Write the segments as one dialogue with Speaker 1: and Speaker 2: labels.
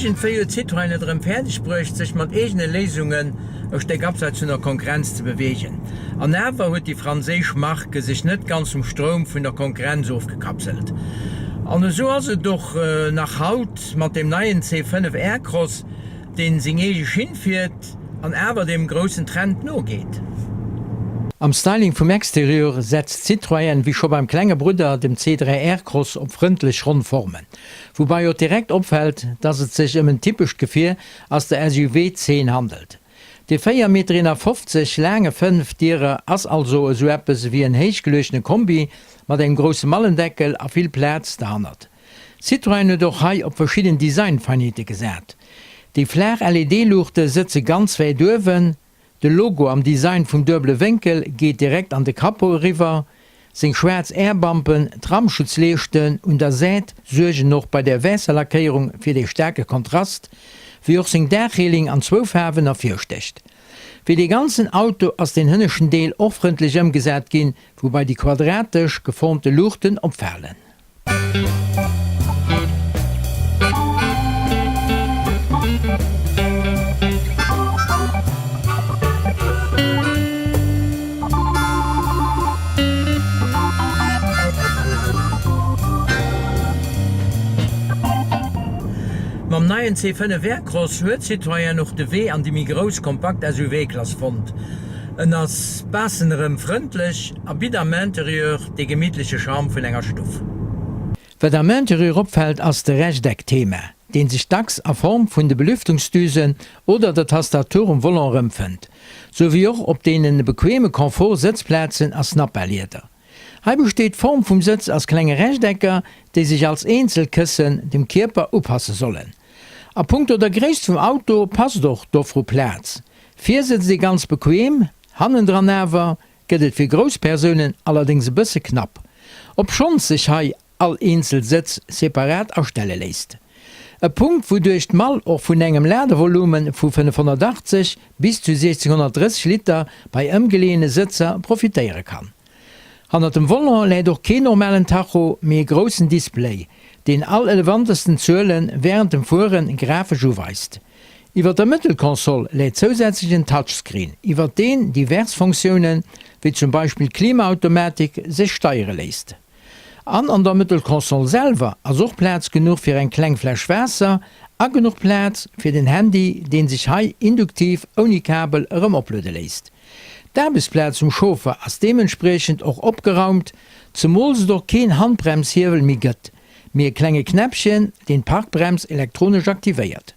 Speaker 1: Iergendwéi huet Citroën et erëm fäerdeg bruecht, sech mat eegene Léisungen e Stéck abseits vun der Konkurrenz ze beweegen. An awer huet déi franséisch Marque sech net ganz vum Stroum vun der Konkurrenz ofgekapselt. An esou ass et och nach haut mat deem neien C5 Aircross, deen seng eege Schinn fiert an awer dem groussen Trend nogeet. Am Styling vum Exterieur setzt Citroën, wéi scho beim klenge Brudder, dem C3 Aircross, op frëndlech ronn Formen. Woubai och direkt opfält, dass et sech ëm en typescht Gefier ass der SUV-Zeen handelt. De 4 Meter 51 laange Fënnefdierer ass also esou eppes ewéi en héichgeluechtene Kombi mat engem grousse Mallendeckel a vill Plaz derhannert. Citroën huet och hei op verschidden Design-Feinheete gesat. Déi flaach LED-Luuchte sëtze ganz wäit uewen, De Logo am Design vum duebele Wénkel geet direkt an de Capot eriwwer. Seng schwaarz Airbumpen, d'Rammschutzleeschten un der Säit suergen och bei der wäisser Lackéierung fir dee staarke Kontrast, wéi och seng Daachreeling an zwou Faarwen ervirstécht. Wéi dee ganzen Auto ass den hënneschten Deel och frëndlech ëmgesat ginn, woubai déi quadratesch geformte Luuchten opfalen. Mam neien C5 Aircross huet Citroën och de Wee an déi méi grouss kompakt SUV-Klass fonnt. En ass baassen erëm frëndlech a bitt am Interieur dee gemittleche Charme vun enger Stuff. Wat am Interieur opfält ass de Rechteck-Thema, deen sech dacks a Form vun de Belüftungsdüsen oder der Tastatur um Volant erëmfënnt, sou wéi och op deene bequeme Confort-Sëtzplazen ass Nappa-Lieder. Hei besteet d'Form vum Sëtz ass klenge Rechtecker, déi sech als eenzel Këssen dem Kierper upasse sollen. A punkto der Gréisst vum Auto passt och d'Offru Plaz. Vir sëtzt ee ganz bequem, hannendran awer gëtt et fir grouss Persounen allerdéngs e bësse knapp, obschonns sech hei all eenzel Sëtz separat astelle léisst. E Punkt, wouduerch d'Mall och vun engem Ladevolume vu 580 bis zu 1630 Liter bei ëmgeleeëne Sëtzer profitéiere kann. Hannert dem Volant läit och keen normalen Tacho, mee e groussen Display, deen all relevantesten Zuele wärend dem Fuere grafesch uweist. Iwwer der Mëttelkonsol läit zousätzlech en Touchscreen, iwwer deen divers Funktiounen, wéi zum Beispill d'Klimaautomatik, sech steiere léisst. An an der Mëttelkonsol selwer ass och Plaz genuch fir eng kleng Fläsch Waasser a genuch Plaz fir den Handy, deen sech hei induktiv ouni Kabel erëm opluede léisst. D'Aarbechtsplaz vum Chauffer ass deementspriechend och opgeraumt, zemools et och keen Handbremshiewel méi gëtt. mee e klenge Knäppchen, deen d'Parkbrems elektronesch aktivéiert.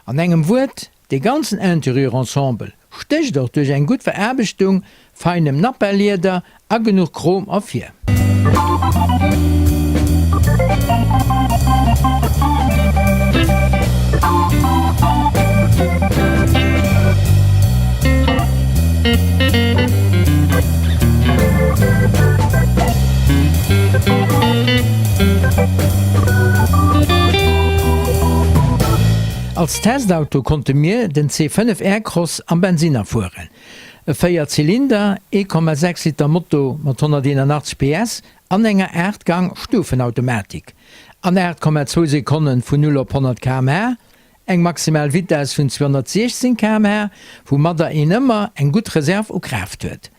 Speaker 1: An engem Wuert, dee ganzen Interieur-Ensemble stécht och duerch eng gutt Veraarbechtung, feinem Nappa-Lieder a genuch Chrom ervir. Als Testauto konnte mir den C5 Aircross am Bensinner fueren. E 4 Zylinder, 1,6 Liter Moto mat 181 PS an enger 8 Gang Stufenautomatik an 8,2 Sekonnen vun 0 op 100 km/h Eng maximal Vitess vun 216 km/h, woumadder een ëmmer eng gutt Reserv u Kraaft huet.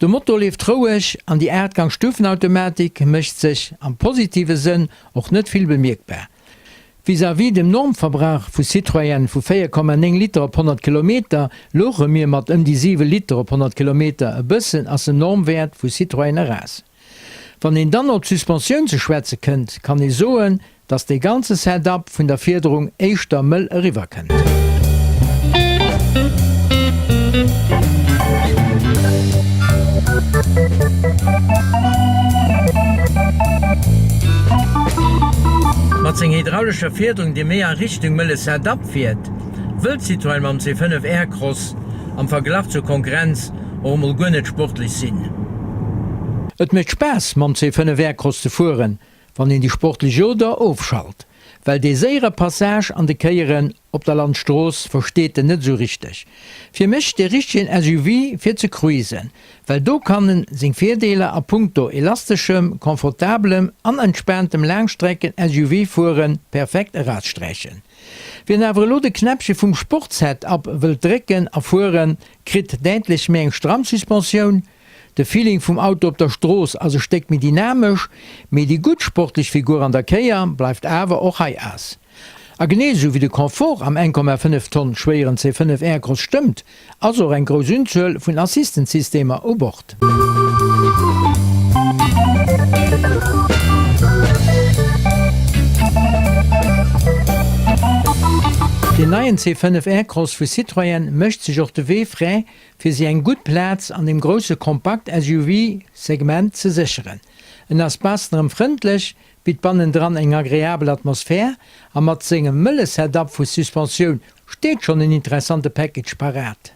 Speaker 1: De Motor leeft roueg an déi Aachtgang-Stufenautomatik mécht sech am positive Sënn och net vill bemierkbar. Vis-à-vis dem Normverbrauch vu Citroën vu 4,9 Liter op 100 Kilometer louche mir mat ëm déi 7 Liter op 100 Kilometer e bëssen ass dem Normwäert vu Citroën eraus. Wann een dann op d'Suspensioun ze schwätze kënnt, kann ee soen, dass dee ganze Set-up vun der Fiederung éischter mëll eriwwer kënnt. Mat seng hydraulescher Fiederung, déi méi a Richtung mëlle Set-up fiert, wëllt Citroën mam C5 Aircross am Verglach zur Konkurrenz och emol guer net sportlech sinn. Et mécht Spaass mam C5 Aircross ze fueren, wann een déi sportlech Oder ofschalt. Well dee séiere Passage an de Kéieren op der Landstrooss versteet en net esou richteg. Fir mech dee richtegen SUV fir ze cruisen, well do kann en seng Virdeeler a punkto elasteschem, confortabelem an entspaantem Laangstrecken-SUV-Fuere perfekt eraussträichen. Wien awer elo de Knäppche vum Sport-Set-Up wëllt drécken a fueren, kritt däitlech méi eng stramm Suspensioun, De Feeling vum Auto op der Strooss ass e Stéck méi dynamesch, mee déi gutt sportlech Figur an der Kéier bleift awer och hei ass. A genee esou wéi de Confort am 1,5 Tonn schwéieren C5 Aircross stëmmt, ass och eng grouss Unzuel vun Assistance-Systemer u Bord. Deen neien C5 Aircross vu Citroën mécht sech och de Wee fräi fir si eng gutt Plaz an dem grousse Kompakt-SUV-Segment ze sécheren. En ass baassen erëm frëndlech, bitt bannendran eng agreabel Atmosphär a mat sengem mëlle Setup vu Suspensioun steet schonn en interessante Package parat.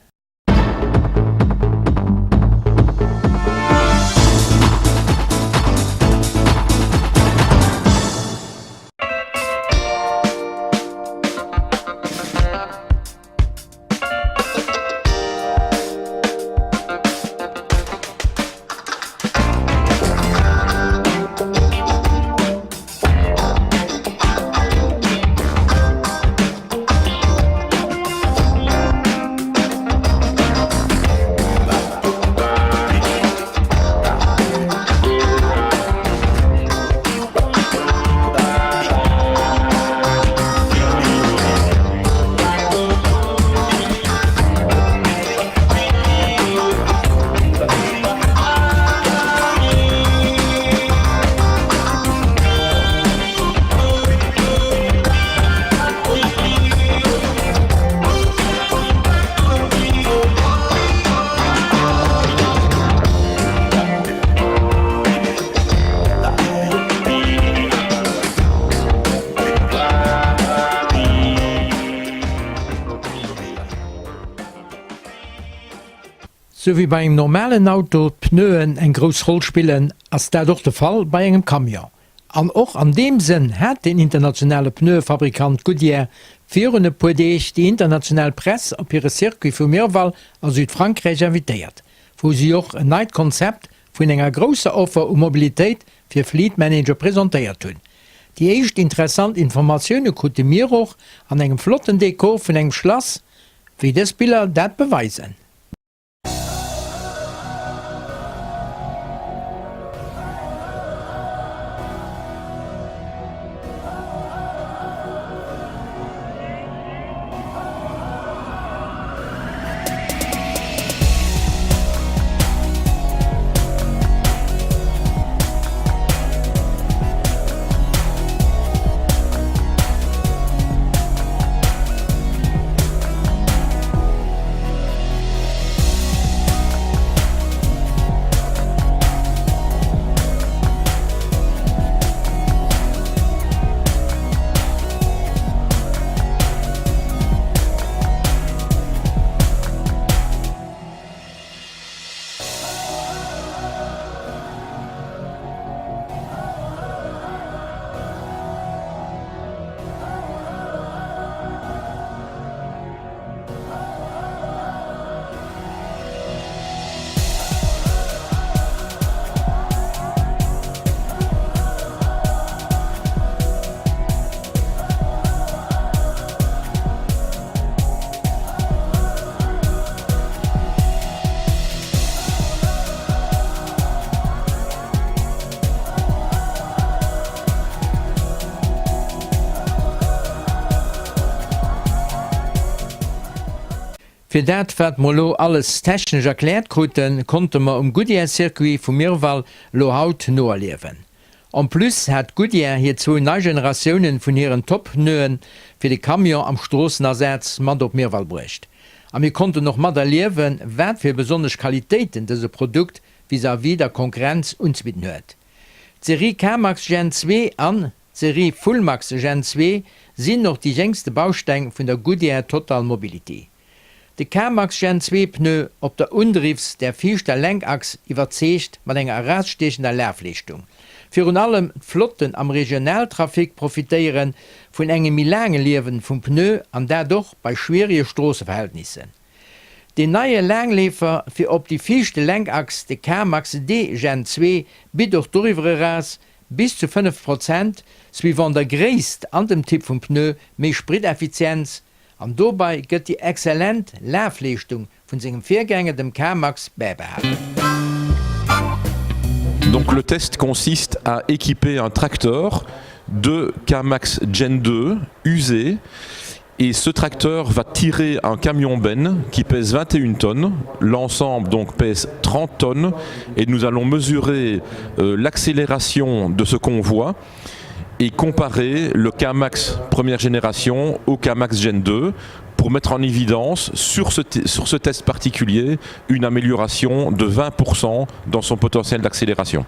Speaker 1: Sou wéi bei engem normalen Auto d'Pneuen eng grouss Roll spillen, ass dat och de Fall bei engem Camion. An och an deem Sënn hat den internationale Pneuefabrikant Goodyear virun e puer Deeg déi international Press op hire Circuit vu Mirval a Südfrankräich invitéiert, wou si och en neit Konzept vun enger grousser Offer u Mobilitéit fir Fleet Manager presentéiert hunn. Déi éischt interessant Informatioune krute mir och an engem flotten Dekor vun engem Schlass, wéi dës Biller dat beweisen. Fir dat wat mer elo alles technesch erkläert kruten, konnte mer um Goodyear Circuit vu Mirval elo haut noerliewen. En plus hat Goodyear hir zwou nei Generatiounen vun hiren Top-Pneuen fir de Camion am Stroossenasaz mat op Mirval bruecht. A mir konnten och mat erliewen, wat fir besonnesch Qualitéiten dëse Produkt vis-à-vis der Konkurrenz unzebidden huet. D'Serie K-Max Gen 2 an d'Serie Fullmax Gen 2 sinn och déi jéngste Bausteng vun der Goodyear Total Mobility. De K-Max Gen 2 Pneu op der Undriffs der viischter Lenkachs iwwerzeegt mat enger erausstiechender Lafleeschtung. Virun allem d'Flotten am Regionaltrafic profitéiere vun engem méi laange Liewen vum Pneu an dat och bei schwierige Stroosseverhältnissen. Deen neie Laangleefer fir op déi viischte Lenkachs, de K-Max D Gen 2, bitt och doriwwer eraus bis zu 5 Prozent, suivant der Gréisst an dem Typ vum Pneu, méi Spriteffizienz an dobei gëtt déi exzellent Lafleeschtung vun sengem Virgänger, dem K-Max, bäibehalen.
Speaker 2: Donc le test consiste à équiper un tracteur de K-Max Gen 2 usé et ce tracteur va tirer un camion ben qui pèse 21 tonnes. L'ensemble donc pèse 30 tonnes et nous allons mesurer euh, l'accélération de ce convoi et comparer le K-Max première génération au K-Max Gen 2 pour mettre en évidence sur ce, sur ce test particulier une amélioration de 20% dans son potentiel d'accélération.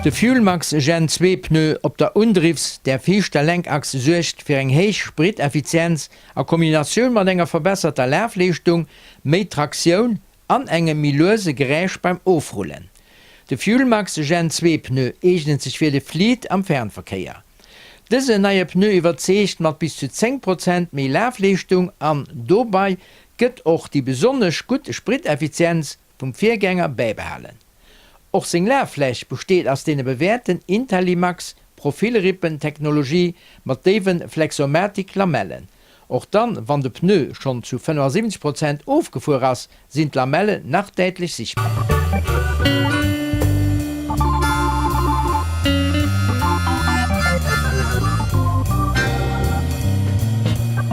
Speaker 1: De Fuelmax Gen 2 Pneu op der Undriffs-, der viischter Lenkachs suergt fir eng héich Spriteffizienz a Kombinatioun mat enger verbesserter Lafleeschtung, méi Traktioun an engem méi luese Geräisch beim Ofrullen. De Fuelmax Gen 2 Pneu eegent sech fir de Fleet am Fernverkéier. Dësen neie Pneu iwwerzeegt mat bis zu 10 Prozent méi Lafleeschtung an dobei gëtt och déi besonnesch gutt Spriteffizienz vum Virgänger bäibehalen. Och seng Laffläch besteet aus deene bewäerten IntelliMax Profilrippen-Technologie mat déiwen Flexomatic Lamellen. Och dann, wann de Pneu schonn zu 75 Prozent ofgefuer ass, sinn d'Lamellen nach däitlech sichtbar.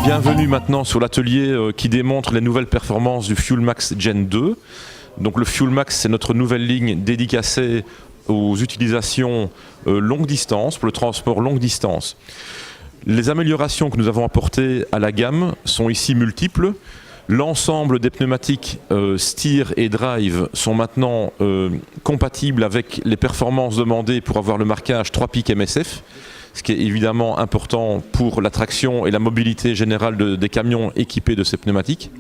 Speaker 2: Bienvenue maintenant sur l'atelier euh, qui démontre les nouvelles performances du Fuelmax Gen 2. Donc le Fuelmax, c'est notre nouvelle ligne dédicacée aux utilisations euh, longue distance, pour le transport longue distance. Les améliorations que nous avons apportées à la gamme sont ici multiples. L'ensemble des pneumatiques euh, steer et drive sont maintenant euh, compatibles avec les performances demandées pour avoir le marquage 3 pics MSF, ce qui est évidemment important pour la traction et la mobilité générale de, des camions équipés de ces pneumatiques.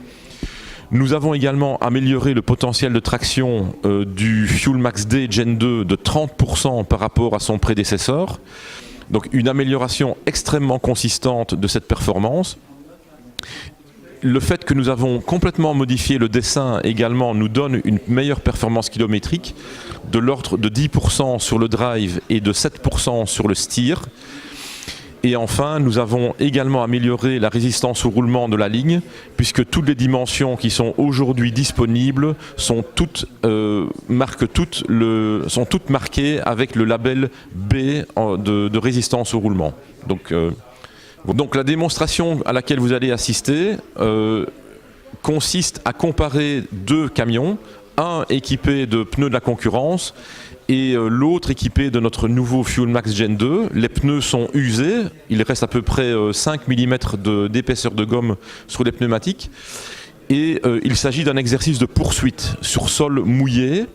Speaker 2: Nous avons également amélioré le potentiel de traction euh, du Fuel Max D Gen 2 de 30% par rapport à son prédécesseur. Donc une amélioration extrêmement consistante de cette performance. Le fait que nous avons complètement modifié le dessin également nous donne une meilleure performance kilométrique de l'ordre de 10% sur le drive et de 7% sur le steer. Et enfin, nous avons également amélioré la résistance au roulement de la ligne, puisque toutes les dimensions qui sont aujourd'hui disponibles sont toutes, euh, marquent toutes le, sont toutes marquées avec le label B de, de résistance au roulement. Donc, euh, donc la démonstration à laquelle vous allez assister euh, consiste à comparer deux camions, un équipé de pneus de la concurrence et euh, l'autre équipé de notre nouveau Fuel Max Gen 2. Les pneus sont usés, il reste à peu près 5 euh, mm d'épaisseur de, de gomme sur les pneumatiques. Et euh, il s'agit d'un exercice de poursuite sur sol mouillé.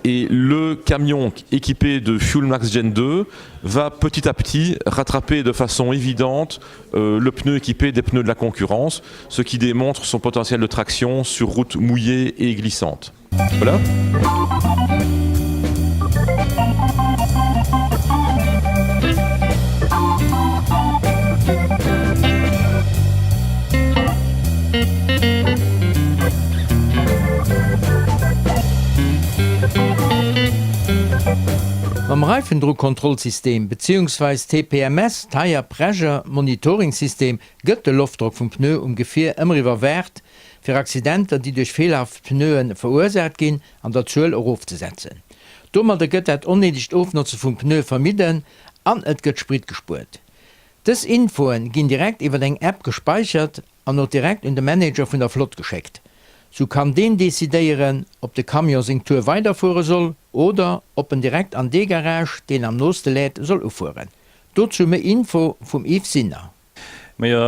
Speaker 2: Et le camion équipé de Fuel Max Gen 2 va petit à petit rattraper de façon évidente euh, le pneu équipé des pneus de la concurrence, ce qui démontre son potentiel de traction sur route mouillée et glissante. Voilà.
Speaker 1: Mam Reifendruckkontrollsystem beziehungsweis TPMS, Tire Pressure Monitoring System, gëtt de Loftdrock vum Pneu um Gefier ëmmer iwwerwaacht, fir Accidenter, déi duerch feelhaft Pneue verursaacht ginn, an der Zuel erofzesetzen. Domadder gëtt dat onnéidegt Ofnotze vum Pneu vermidden an et gëtt Sprit gespuert. Dës Infoen ginn direkt iwwer eng App gespeichert an och direkt un de Manager vun der Flott geschéckt. Sou kann deen decidéieren, ob de Camion seng Tour weiderfuere soll oder ob en direkt an dee Garage, deen am nooste läit, soll ufueren. Dozou méi Info vum Yves Sinner.
Speaker 3: Majo,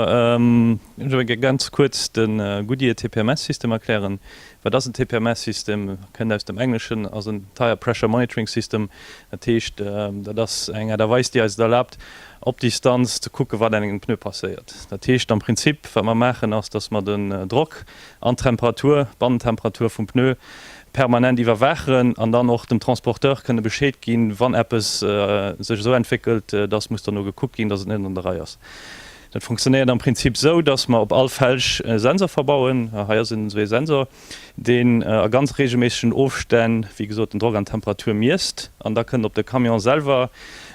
Speaker 3: ech wëll ganz kuerz de Goodyear TPMS System erklären. Wat ass en TPMS System? Kënnt aus dem Engleschen, ass en Tire Pressure Monitoring System. Dat heescht, dat ass eng Aart a Weis, déi eis et erlaabt, op Distanz ze kucken, wat an engem Pneu passéiert. Dat heescht am Prinzip, wat mer maachen, ass, dass mer den Drock an d'Temperatur, d'Bannentemperatur vum Pneu permanent iwwerwaachen an dann och dem Transporteur kënne Bescheed ginn, wann eppes sech esou entwéckelt, dass muss derno gekuckt ginn, dass et net an der Rei ass. Dat funktionéiert am Prinzip esou, dass mer op all Felg e Sensor verbauen. Hei ass esou ee Sensor, deen a ganz reegelméissegen Ofstänn, wéi gesot, den Drock an d'Temperatur miesst. An da kënnt op de Camion selwer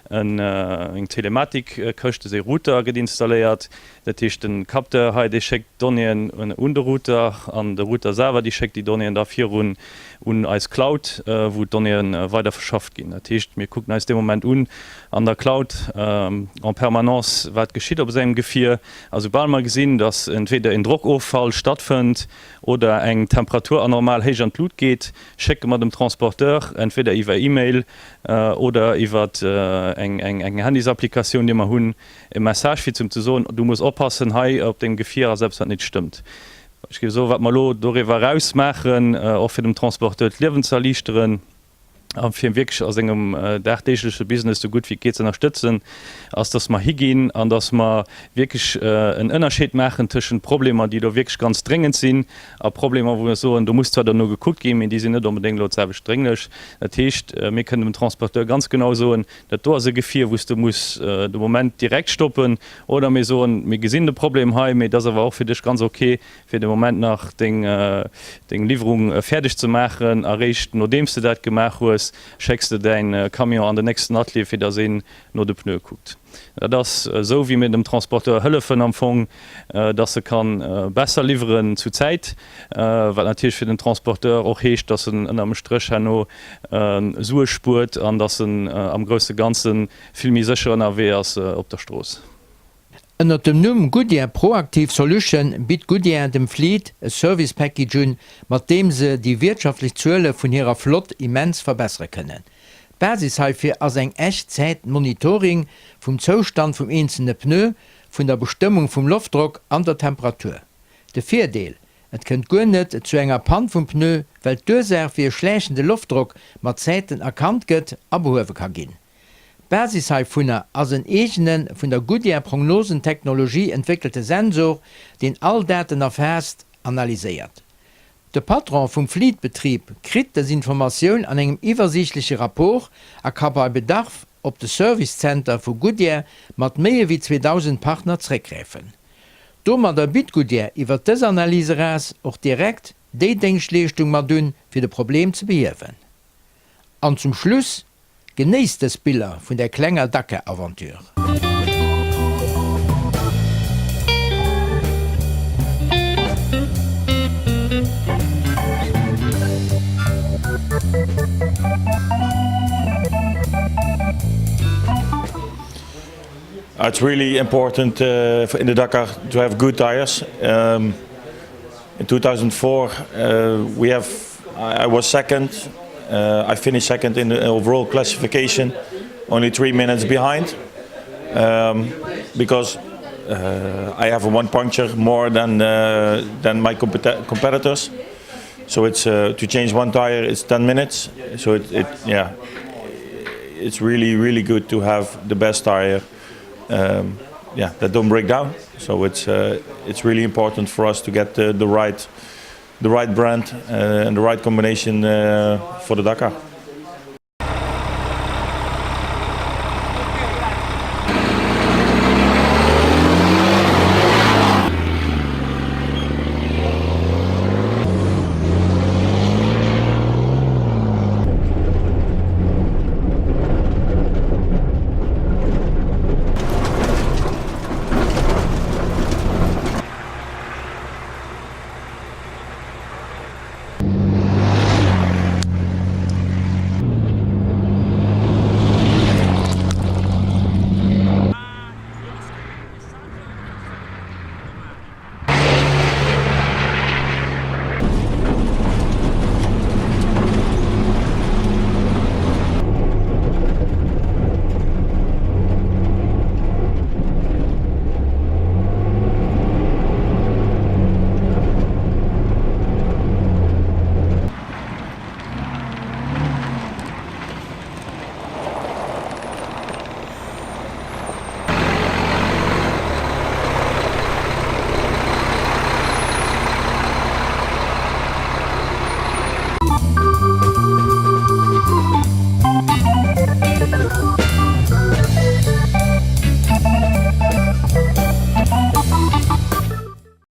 Speaker 3: eng Telematikkëscht, esou ee Router gëtt installéiert. Dat heescht, de Capteur hei, dee schéckt d'Donnéeën un de Router an de Router selwer, dee schéckt déi Donnéeën da virun un eis Cloud, wou d'Donnéeë weider verschafft ginn. Dat heescht, mir kucken eis dee Moment un an der Cloud en permanence, wat geschitt op esou engem Gefier. A soubal mer gesinn, datt entweder een Drockoffall stattfënnt oder eng Temperatur anormal héich an d'Lut geet, schécke mer dem Transporteur entweder iwwer E-Mail oder iwwer eng Handysapplikatioun, déi mer hunn, E Message fir zum ze soen, du muss oppassen, hei op dengem Gefier ass eppes wat nit stëmmt. Ech géif soen, wat mer elo doriwwer eraus maachen, och fir dem Transporteur d'Liewen ze erliichteren a fir him wierklech a sengem dagdeegleche Business esou gutt wéi et geet ze ënnerstëtzen, ass, dass mer higinn an dass mer wierklech en Ënnerscheed maachen tëschent Problemer, déi elo wierklech ganz dréngend sinn, a Problemer, wou mer soen, do muss zwar derno gekuckt ginn, mee déi sinn net onbedéngt elo d'selwecht drénglech. Dat heescht, mir kënnen dem Transporteur ganz genau soen, Dat do ass e Gefier, wou s de muss de Moment direkt stoppen. Oder mir soen, mir gesinn de Problem hei, mee et ass awer och fir dech ganz ok, fir de Moment nach deng Liwwerung fäerdeg ze maachen. A réischt nodeems de dat gemaach hues, schécks de däin Camion an den nächsten Atelier, fir datt een no de Pneue kuckt. Dat ass esou, wéi mir dem Transporteur hëllefen am Fong, dass e ka besser liwweren zu Zäit, wat natierlech fir den Transporteur och heescht, dass en ënnerm Stréch herno Sue spuert an dass en am grousse Ganze vill méi sécher ënnerwee ass op der Strooss.
Speaker 1: Ënnert dem Numm Goodyear Proactive Solution bitt Goodyear dem Fleet e Service Package un, mat deem se déi wiertschaftlech Zuele vun hirer Flott immens verbessere kënnen. D'Basis heifir ass eng Echtzäit-Monitoring vum Zoustand vum eenzelne Pneu, vun der Bestëmmung vum Loftdrock an der Temperatur. De Virdeel, Et kënnt guer net zu enger Pann vum Pneu, well d'Ursaach fir e schläichende Loftdrock mat Zäiten erkannt gëtt a behuewe ka ginn. D'Basis heivunner ass en eegene vun der Goodyear Prognosentechnologie entwéckelte Sensor, deen all Daten erfaasst, analyséiert. De Patron vum Fleetbetrib kritt dës Informatioun an engem iwwersiichtleche Rapport a ka bei Bedarf op de Service Center vu Goodyear mat méi ewéi 2.000 Partner zréckgräifen. Domadder bitt Goodyear iwwer dës Analys eraus och direkt déi Déngschtleeschtung mat un, fir de Problem ze behiewen. An zum Schluss Genéisst dës Biller vun der klenger Dakar-Aventure.
Speaker 2: It's really important in the Dakar to have good tires. In 2004 we have I was second. I finished second in the overall classification, only 3 minutes behind because I have one puncture more than than my competitors. So it's to change one tire it's 10 minutes. So it, it yeah it's really really good to have the best tire um, yeah that don't break down. So it's uh, it's really important for us to get the, the right the right brand uh, and the right combination uh, for the Dakar.